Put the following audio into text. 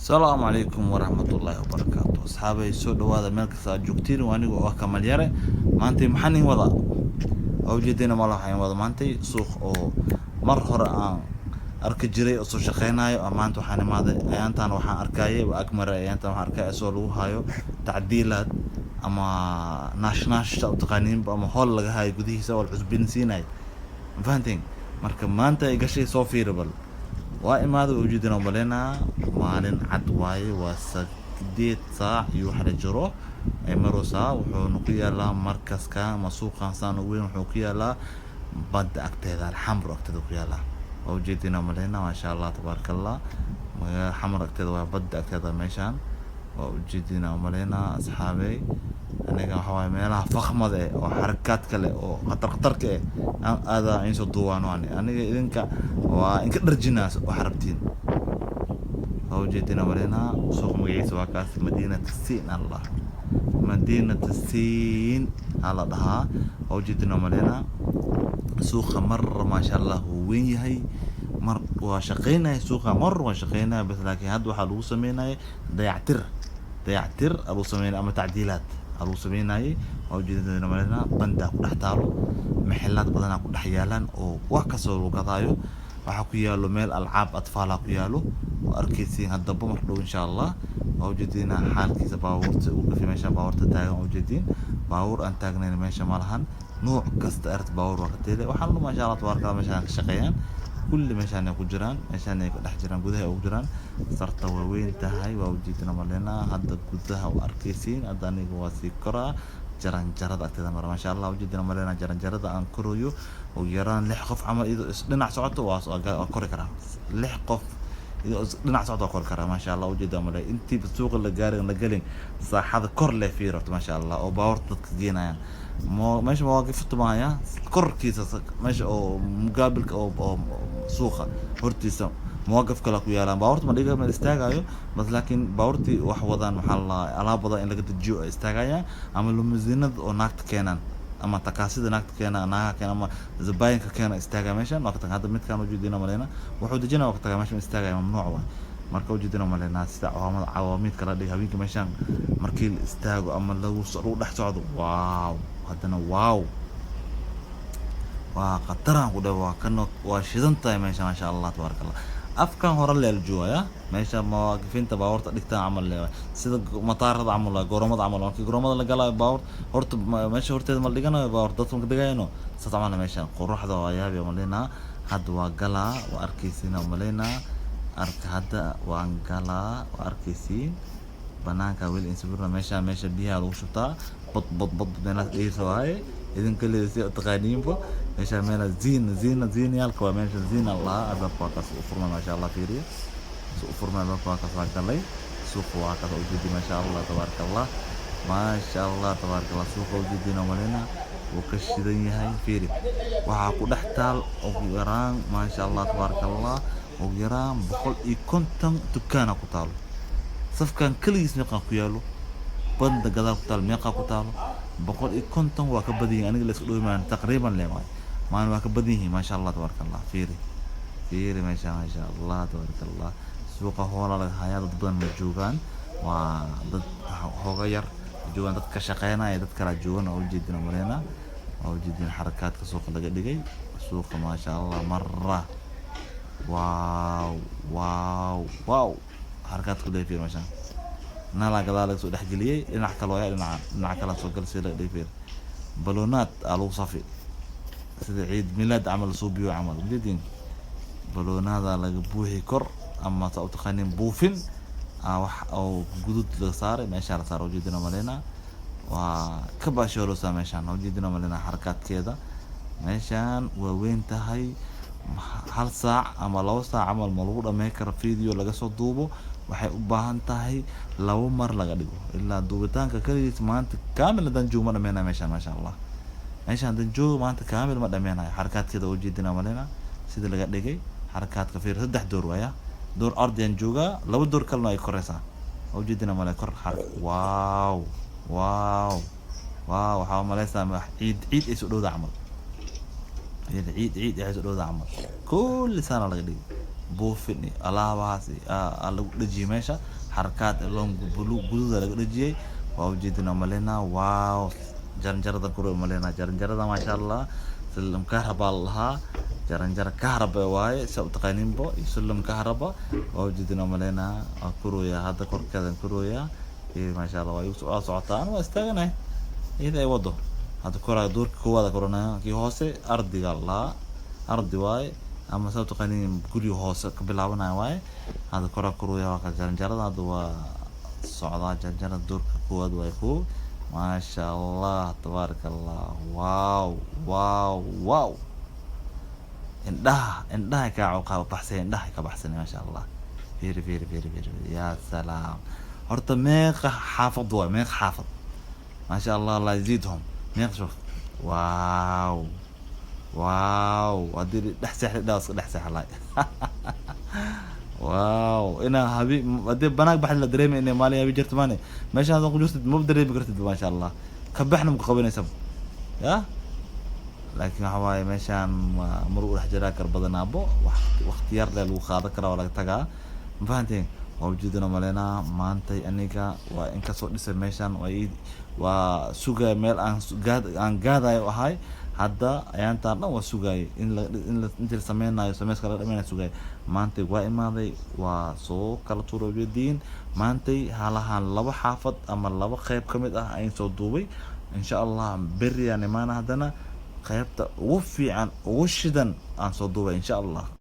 Asalaamu calaykum waraxmatullaahi wabarakaatu. Asxaabay, soo dhawaada meel kasta aad joogtiin. Waa aniga oo ah Kamal Yare. Maantay maxaan idin wadaa? Waa ujeedayna mala. Waxaan wada maantay suuq oo mar hore aan arki jiray oo soo shaqeynayo. Maanta waxaan imaaday, ayaantan waxaan arkayay, waa agmaray. Ayaantan waxaan arkaya isagoo lagu hayo tacdiilaad ama naashnaash u taqaaniinba ama hool laga hayo gudihiisa oo la cusbinsiinayo. Ma fahanteen? Marka maanta ay gashay, soo fiiri bal. Waa imaaday, waa ujeedina maleynaa. Maalin cad waaye, waa 8 saac iyo wax la jiro ay maraysaa. Wuxuuna ku yaalaa markaska ama suuqan saan ugu weyn, wuxuu ku yaalaa badda agteeda, Alxamro agteeda ku yaalaa. Waa ujeedina maleynaa. Maasha Allah, tabaaraka Allah. Magaalada Xamar agteeda waa, badda agteeda meeshaan. Waa ujeedina maleynaa, asxaabey. Aniga waxa waaye meelaha fakhmada eh oo xarakaadka leh oo khatar khatarka eh aan aadaa in soo duubaano. Aniga idinka waa inka dharjinaa wax rabtiin. Waa ujeedina maleynaa. Suuqa magaciisa waa kaas, Madiinat Siin allah, Madiinat Siin aa la dhahaa. Waa ujeedina maleynaa. Suuqa mar, maasha Allah, wuu weyn yahay. Mar waa shaqeynaya suuqa, mar waa shaqeynaya bas, laakiin hadda waxaa lagu sameynaya dayactir, dayactir aa lagu sameynaya ama tacdiilaad aa lagu sameynayay. Waa ujeedina maleynaa. Bandaa ku dhex taalo, mexilaad badanaa ku dhex yaalaan oo wax kastoo lagu gadaayo. Waxaa ku yaalo meel alcaab atfaalaa ku yaalo oo arkeysiin haddaba mar dhow, insha Allah. Waa ujeedina xaalkiisa. Baabuurta uu gafay meesha, baabuurta taagan waa ujeediin. Baabuur aan taagnayn meesha ma lahan. Nuuc kasta ert baabuur waa ka teelay. Waxaan maasha Allah, tabaaraka Allah, meeshaan ka shaqeeyaan. Kulli meeshaan ay ku jiraan, meeshaan ay ku dhex jiraan, gudaha ay ugu jiraan. Sarta waa weyn tahay, waa ujeedina maleynaa. Hadda gudaha waa arkeysiin. Hadda aniga waa sii koraa, jaranjarada agteeda mara. Maasha Allah, ujeedina maleynaa. Jaranjarada aan korayo, ugu yaraan lix qof camal iyadoo is dhinac socoto waa kori karaa. Lix qof dhinac socda kori karaa. Maasha Allah, ujeedaa male. Intii suuqa la gaarin, la gelin saaxada kor leh, fiir horta. Maasha Allah, oo baabuurta dadka geenayaan mo meesha mawaaqifta maaya korkiisa, meesha oo mugaabilka oo suuqa hortiisa mawaaqif kale ku yaalaan. Baabuurta ma dhiga, ma istaagayo bas, laakiin baabuurtii wax wadaan, waxaa la alaab badan in laga dejiyo ay istaagayaan, ama limousine-ada oo naagta keenaan ama takaasida naagta keena, naagaha keena ama zabaayinka keena istaagaa meeshan. Waa ka taga. Hadda midkaan ujeedina maleyna, wuxuu dejinaya waa ka tagaa. Meesha ma istaagaya, mamnuuc waay. Marka ujeedina maleyna sida cawaamada, cawaamiidka la dhigay. Habeenkii meeshaan markii la istaago ama lagu dhex socdo, wow, haddana wow, waa khataraan ku dheh. Waa kano, waa shidan tahay meesha. Maasha Allah, tabaaraka Allah. Afkan hore leel joogaya meesha mawaaqifinta baabuurta dhigtaan camal le, sida mataarada camal waa, garoomada camal. Markii garoomada la galayo, baabuur horta meesha horteeda ma la dhiganayo, baabuur dadka ma degayano. Saas camal meesha qoraxda waa yaabi maleynaa. Hadda waa galaa, waa arkeysiin maleynaa. Arka, hadda waan galaa, waa arkeysiin. Banaanka weli insawirna. Meesha, meesha biyaha lagu shubtaa, bad bad bad meelahaas dhegeysa waaye. Idinka leeda si taqaaniinba meesha meela ziina ziina ziinayaalka waa meesha ziina lahaa. Albaabka waa kaas u furmay. Maasha Allah, fiiriya su u furmay albaabka. Waa kaas, waa galay suuqa, waa kaas ujeedi. Maasha Allah, tabaaraka Allah, maasha Allah, tabaaraka Allah. Suuqa ujeedina maleyna, wuu ka shidan yahay. Fiiri, waxaa ku dhex taal ugu yaraan, maasha Allah, tabaaraka Allah, ugu yaraan 150 dukaana ku taalo. Safkan keligiis meeqaa ku yaalo? Banda gadaal ku taalo meeqaa ku taalo? 150 waa ka badan yihin. Aniga la isku dhowi maayo, taqriiban le waay maalin waa ka badan yihiin. Maasha Allah, tabaaraka Allah. Fiiri, fiiri meesha. Maasha Allah, tabaaraka Allah. Suuqa hoola laga hayaa, dad badan ma joogaan, waa dad hooga yar joogaan, dad ka shaqeynaya, dad kala joogan. Waa ujeedina maleyna, waa ujeedin xarakaadka suuqa laga dhigay. Suuqa, maasha Allah, mara wow wow wow, xarakaadka ku fiir meeshaan. Nalaa gadaal laga soo dhexgeliyey, dhinac kale waaya, dhinaca kale soo gal si laga dhigay. Fiir, baloonaad aa lagu safi sida ciid milaad camal, suubiyo camal. Ujeedin, baloonaada laga buuxi kor ama saa u taqaanin buufin aa wax oo gudud laga saaray, meeshaa la saaray. Ujeedina maleyna, waa ka baashooleysaa meeshaan. Ujeedina maleyna xarakaadkeeda. Meeshaan waa weyn tahay. Hal saac ama 2 saac camal ma lagu dhameyn karo video laga soo duubo. Waxay u baahan tahay labo mar laga dhigo ilaa duubitaanka kaligiis. Maanta kaamil haddaan joogo ma dhameynayo meeshaan. Maasha Allah, meeshaan haddaan joogo maanta kaamil ma dhameynayo. Xarakaadkeeda ujeedina maleyna sida laga dhigay. Xarakaadka fiir, saddex door waaya. Door ardayaan joogaa, laba door kalena ay koreysaa. Ujeedina male kor xark. Wow wow wow, waxaa umaleysaa ciid ciid ay soo dhowda camal. Ciid ciid ciid ay soo dhowda camal. Kulli saana laga dhigay. Buufin iyo alaabahaas aa lagu dhejiyay meesha, xarakaad loon buluug guduuda laga dhejiyay. Waa ujeedin umaleynaa. Wow, jaranjarada kor umaleynaa, jaranjarada, maasha Allah. Sulam kahraba la dhahaa, jaranjara kahraba waaye, saa u taqaaniinbo, iyo sulam kahraba. Waa ujeedin umaleynaa. Waa korooyaa hadda, korkeedan korooyaa. Iyo maasha Allah, waa igu waa socotaa, ana waa istaaganahay, iyada ay wado. Hadda koraa, doorka koowaad koranaya. Kii hoose ardiga la dhahaa, ardi waaye, ama saa u taqaaniin guriga hoose ka bilaabanaya waaye. Hadda koraa korooya, waa ka jaranjarada. Hadda waa socdaa jaranjarada, doorka koowaad waaye koo. Maasha Allah, tabaaraka Allah. Wow, wow, wow! Indhaha, indhaha kaa baxsay, indhaha ka baxsanay. Maasha Allah, fiiri, fiiri, fiiri, fiiri, fiiri! Ya salaam! Horta meeqa xaafad waay? Meeqa xaafad? Maasha Allah, Allah yaziidhum. Meeqa? Shuf, wow, wow! Haddii dhex seexday, dhaa iska dhex seexlay. Wow, inaa habi haddii banaag baxdi la dareemay inay maalin habi jirto. Maane meeshaan ku jirtid, maba dareemi kartid. Maasha Allah, ka baxna maku qabanaysa ya. Laakiin waxa waaye, meeshaan waa mar u dhex jiraa kar badanaabo, wax waqti yar lee lagu qaadan karaa, waa laga tagaa. Ma fahanteen? Waa ujeedana maleynaa. Maantay aniga waa in kasoo dhisay meeshaan, waa ii waa sugaya meel aan gaad aan gaadayo ahay. Hadda ayaantaan dhan waa sugayay in la in la intii la sameynayo, sameyska laga dhameynayo sugayay. Maantay waa imaaday, waa soo kala tuuray. Ujeediin, maantay halahan laba xaafad ama laba qeyb ka mid ah ayaan soo duubay. Insha Allah berri aan imaana, haddana qeybta ugu fiican, ugu shidan aan soo duubay, insha Allah.